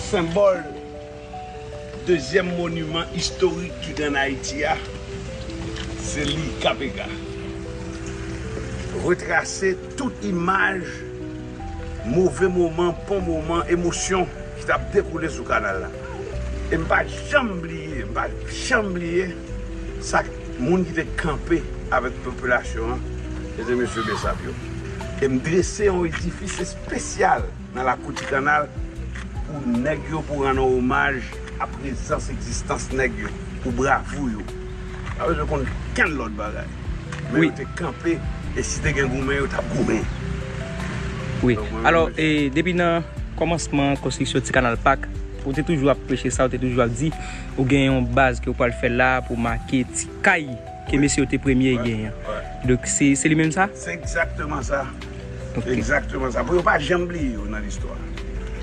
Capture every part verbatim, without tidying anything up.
Senbòl dezyèm moniman istorik ki gen ann Ayiti a, se li, K P K. Retrase tout imaj move moman, bon moman, emosyon ki t ap dekoule sou kanal la. E m pa janm bliye, m pa janm bliye sa moun ki te kanpe avèk popilasyon an, se te mesye Besap yo. E m drese yon edifis espesyal nan lakou Ti Kanal pou nèg yo, pou rann yon omaj a prezans, egzistans nèg yo, pou bravou yo. Pa bezwen konn kenn lòt bagay. Men yo te kanpe, e si te gen goumen, yo t ap goumen. Wi. Alò, e, depi nan kòmansman konstriksyon Ti Kanal Pak, ou te toujou ap preche sa, ou te toujou ap di, ou gen yon baz ke ou pral fè la pou make ti kay ke mesye yo te premye genyen an. Donk, se, se li menm sa? Se egzakteman sa. Ok. Egzakteman sa. Pou yo pa janm bliye yo nan listwa.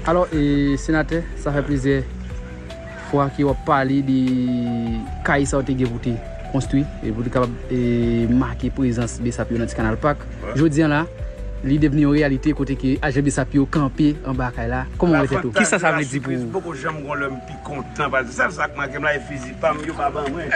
Alò, e, senatè, sa fè plizyè fwa ke w ap pale de kay sa w te gen pou te konstwi, e pou te kapab, e, make prezans Besap yo nan Ti Kanal Pak. Jodi a la, li devni yon reyalite kote ke ajan Besap yo kanpe anba kay la. Kòman w wè tèt ou? Kisa sa vle di pou ou? Poko janm gon lè m pi kontan, paske sèl sa k manke m la, e fizi pa m, yo pa ban mwen.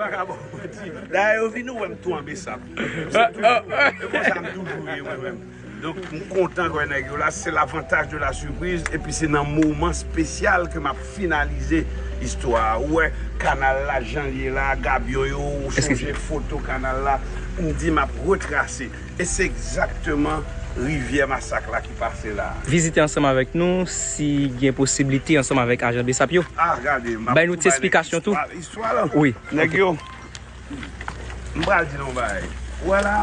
Vagabon manti. Dayè, yo vin wè m tou an Besap. Se toujou, e konsa m toujou ye, mwen menm. Donk, m kontan wè nèg yo la, se l'avantage de la surprise, epi se nan moman espesyal ke m ap finalize istwa a. Ou wè kanal la, jan l ye la, gabyon yo, ou sonje foto kanal la, m di m ap retrase. E se egzakteman rivyè Masak la ki pase la. Vizite ansanm avèk nou, si gen posiblite, ansanm avèk ajan Besap yo. Ah, gade, m ap bay nou ti esplikasyon tou. Istwa, istwa la. Wi. Nèg yo, m pral di nou yon bagay. Ou wè la,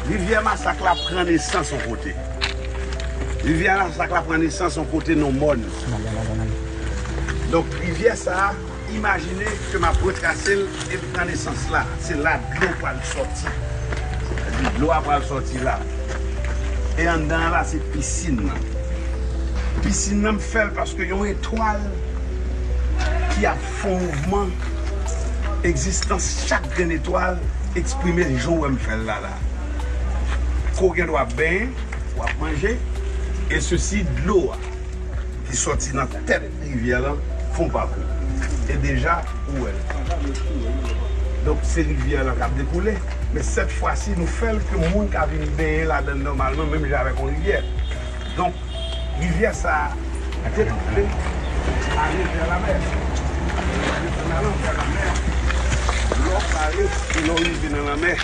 rivyè Masak la pran nesans yon kote. Rivyè Masak la pran nesans yon kote nan mòn. Donk, rivyè sa a, imajine ke m ap retrase l e l pran nesans la. Se la dlo pral sòti. Sa vle di, dlo a pral sòti la. E anndan an la, se pisin nan. Pisin nan, m fè l paske yon etwal ki ap fè yon mouvman, egzistans chak grenn etwal eksprime jan w wè m fè l la la. Ke w gen dwa ap benyen, w ap manje, e sesi dlo a ki sòti nan tèt rivyè lan fè yon pakou. E deja, ou wè l. Donk, se rivyè lan k ap dekoule, men sèt fwa si, nou fè l ke moun ka vin benyen ladan l nòmalman, menm jan avèk yon rivyè. Donk, rivyè sa a dekoule, ale vè lamè. Desann alan vè lamè. Lè w pale, e lè w rive nan lanmè,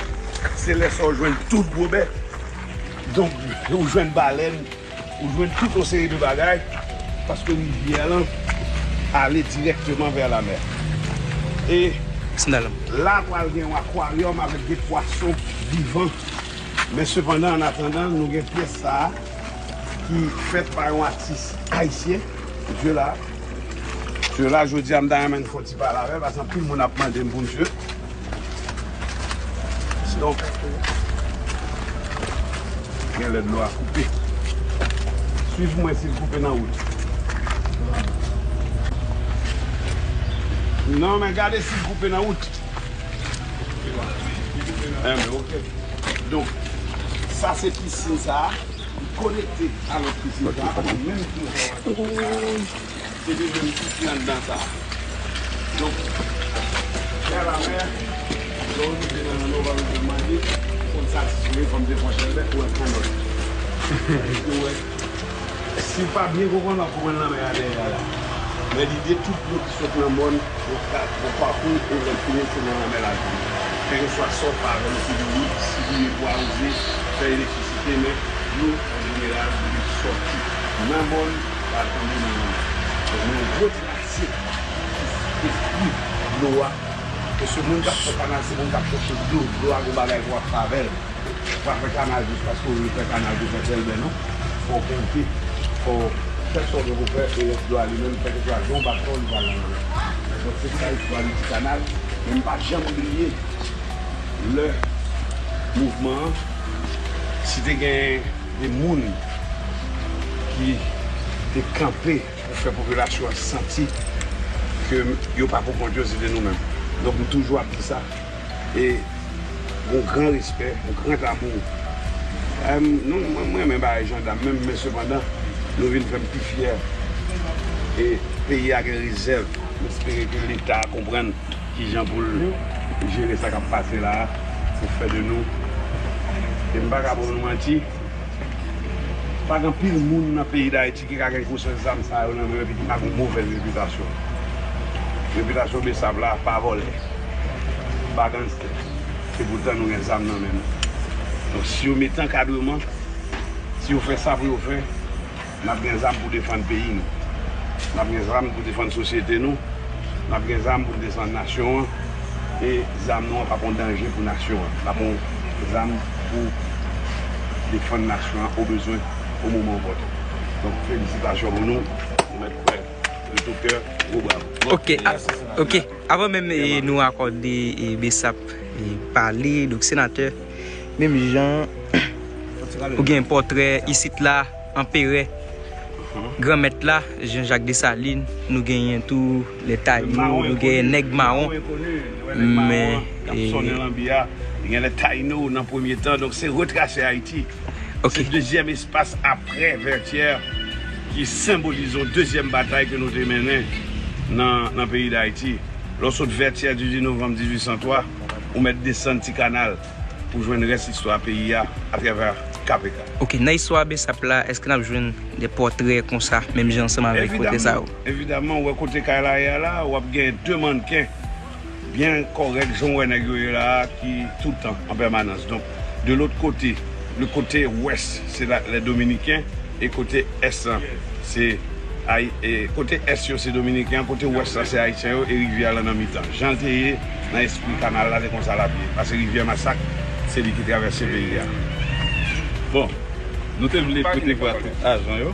se lè sa w jwenn tout gwo bèt. Donk, ou jwenn balèn, ou jwenn tout yon seri de bagay, paske rivyè lan ale dirèkteman vè lamè. E la, pral gen yon akwaryòm avèk de pwason vivan. Men sepandan, an atandan, nou gen pyès sa a ki fèt pa yon atis ayisyen, mesye la. Mesye la, jodi a, m ta renmen n fè yon ti pale avè l, paske anpil moun ap mande m pou misye. Donk, genlè dlo a koupe. Swiv mwen si l koupe nan wout. Non, men gade si l koupe nan wout. Enben, ok. Donk, sa se pisin sa a. Li konekte a lòt pisin sa a, paske menm dlo sa a, se li menm ki anndan sa a. Donk, vè lamè, lè w rive nan lanmè, w pa bezwen mande, ou konn sa, si w fè m te pran chèlbè, ou wè kanòt. Ou wè, si w pa byen konprann, w ap konprann lanmè a dèyè a la. Men lide tout dlo ki sot nan mòn, yon ka, yon pakou, e lè l fini, se nan lanmè l al tonbe. Kèlkeswa sa w fè avè l, si li wout, si li pou awoze, fè elektrisite, men dlo, an jeneral, li sòti nan mòn, l al tonbe nan lanmè. Donk, nou retrase espri dlo a. Paske moun k ap fè kanal, se moun k ap chèche dlo. Dlo a gon bagay pou w ap fè avè l. Ou pa fè kanal jis paske w vle fè kanal pou fè sèlbè, non. Fò w konte, fò w fè sa w gen pou fè, e rès dlo a li menm, kèlkeswa jan w bat kò w, li pral nan lanmè. Donk, se sa istwa li ti kanal. Men m pa janm bliye lè mouvman an, si te gen de moun ki te kanpe pou fè popilasyon an santi ke yo pa pou kont yo, se te nou menm. Donk, m toujou ap di sa. E yon gran respè, yon gran amou. Em, nou, mwen, mwen renmen bagay jandam menm, men sepandan, Nou vin fè m pi fyè. E peyi a gen rezèv. M espere ke Leta a konprann kijan pou l jere sa k ap pase la a, pou fè de nou. E m pa ka ba nou manti, pa gen anpil moun nan peyi Dayiti ki ka gen gwo zam sa yo nan men yo epi ki pa gen yon movèz repitasyon. Repitasyon Besap la, pa vòlè, pa gangstè. Epoutan nou gen zam nan men nou. Donk, si yo mete ankadreman, si yo fè sa pou yo fè, n ap gen zam pou defann peyi nou. N ap gen zam pou defann sosyete nou. N ap gen zam pou defann nasyon an. E zam nou an p ap yon danje pou nasyon an. L ap yon zam pou defann nasyon an o bezwen, o moman opòten. Donk, felisitasyon pou nou. Nou mèt kwè de tout kè, gwo bravo. Ok, a, ok. Avan menm, e, nou akòde, e, Besap, e, pale, donk, senatè, menm jan, ou gen pòtrè isit la, anperè, granmèt la, Jean Jacques Dessalines, nou genyen tou lè Taino, nou genyen nèg mawon. Men, e, sonnen lanbi a, gen lè Taino nan premye tan, donk se retrase Ayiti. Ok. Se dezyèm espas apre Vètyè ki senbolize yon dezyèm batay ke nou te mennen nan, nan peyi Dayiti. Lè w sot Vètyè dizuit novanm dizuit san twa, ou mèt desann Ti Kanal pou jwenn rès istwa peyi a atravè K P K. Ok, nan istwa Besap la, èske n ap jwenn de pòtrè konsa, menm jan ansanm avèk pòtrè sa yo? Evidaman, evidaman, ou wè kote kay la ye a la, w ap gen de mannken byen kòrèk, jan w wè nèg yo ye la a, ki toutan, an pèmanans. Donk, de lòt kote, le kote wès, se la, lè Dominiken, e kote ès lan, se Ayi-, e kote ès yo, se Dominiken an, kote wès la, se Ayisyen yo, e rivyè lan nan mitan. Jan l te ye nan espri kanal la, se konsa l ap ye. Paske rivyè Masak, se li ki travèse peyi a. Bon, nou te vle prete vwa tout ajan yo,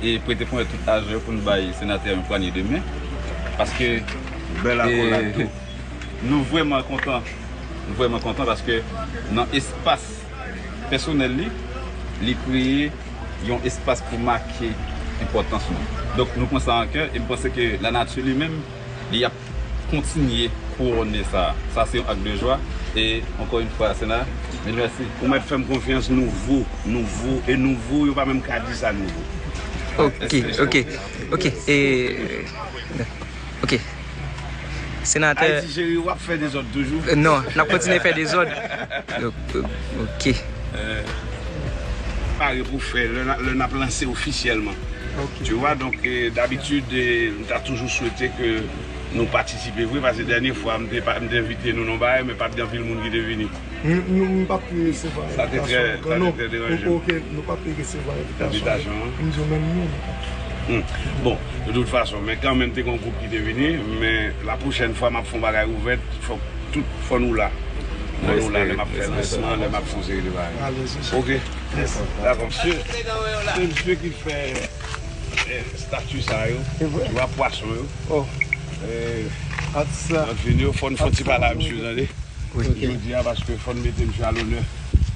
e prete ponyèt tout ajan yo pou n bay senatè yon pwanye de men, paske, bèl akolad tou. Nou vrèman kontan. Nou vrèman kontan paske nan espas pèsonèl li, li kreye yon espas pou make enpòtans nou. Donk, nou pran sa an kè e m panse ke lanati li menm, li ap kontinye kouwone sa. Sa se yon ak de jwa e, ankò yon fwa, Sena, mil mèsi. Ou mèt fè m konfyans, nouvo, nouvo, e nouvo, yo pa menm ka di sa nouvo. Ok, ok, ok, e, ok. Senatè. Ayiti cheri, w ap fè dezòd toujou? Non, n ap kontinye fè dezòd. Ok. Pare pou fè, lè n a, lè n ap lanse ofisyèlman. Ok. Tu vois, donc, euh, d'habitude, euh, m ta toujou swete ke nou patisipe vre, paske dènye fwa, m te pa, m te envite nou nan bagay, men pa t gen anpil moun ki te vini. Nou, nou, nou pa t resevwa envitasyon an. Sa te trè, sa te trè deranje m. Ok, nou pa t resevwa envitasyon an. M di w menm nou. Hmm. Bon, de tout fason, men kanmenm te gen yon gwoup ki te vini, men la pwochèn fwa m ap fè yon bagay ouvè, fòk tout, fò nou la. Fò nou la lè m ap fè lansman, lè m ap fè yon seri de bagay. Ok. Dakò, msye, se msye ki fè, eh, estati sa yo, ki va pwason yo. Oh. Eh, atis la. Fò n fè yon ti pale a msye, tande. Wi. Jodi a, paske fò n mete msye a lonè.